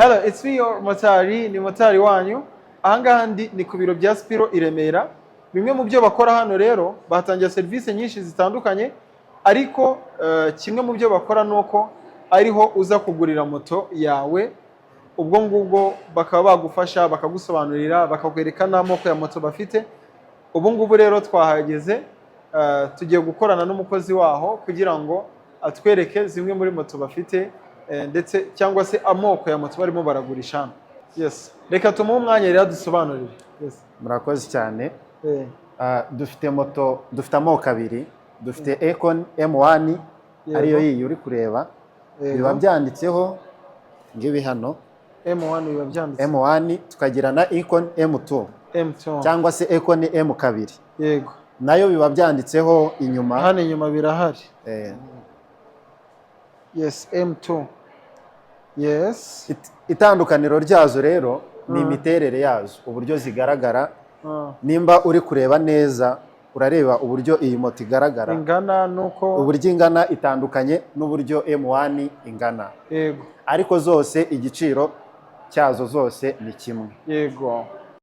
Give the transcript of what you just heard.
Hello, it's me, your motari, ni motari wanyu. Ahangaha ndi ni ku biro bya Spiro i Remera. Bimwe mu byo bakora hano rero, batangira serivisi nyinshi zitandukanye, ariko kimwe mu byo bakora ni uko ariho uza kugurira moto yawe. Ubwo ngubwo bakaba bagufasha, bakagusobanurira, bakakwereka n'amoko ya moto bafite. Ubu ngubu rero twahageze, tugiye gukorana n'umukozi waho kugira ngo atwereke zimwe muri moto bafite, ndetse cyangwa se amoko ya moto barimo baragurisha hano. Yes, reka tumuhe umwanya rero adusobanurire. Yes. Murakoze cyane. Dufite moto, dufite amoko abiri. Dufite Econ M1, ariyo yiyi uri kureba. Biba byanditseho ngibi hano. M1 biba byanditse. M1, tukagira na Econ M2 M2 cyangwa se Econ M2. Nayo biba byanditseho inyuma. Hano inyuma birahari. Yes, M2, yes. Itandukaniro ryazo rero ni imiterere yazo, uburyo zigaragara. Nimba uri kureba neza, urareba uburyo iyi moto igaragara, ingana nuko uburyo ingana itandukanye n'uburyo M1 ingana. Ariko zose, igiciro cyazo zose ni kimwe.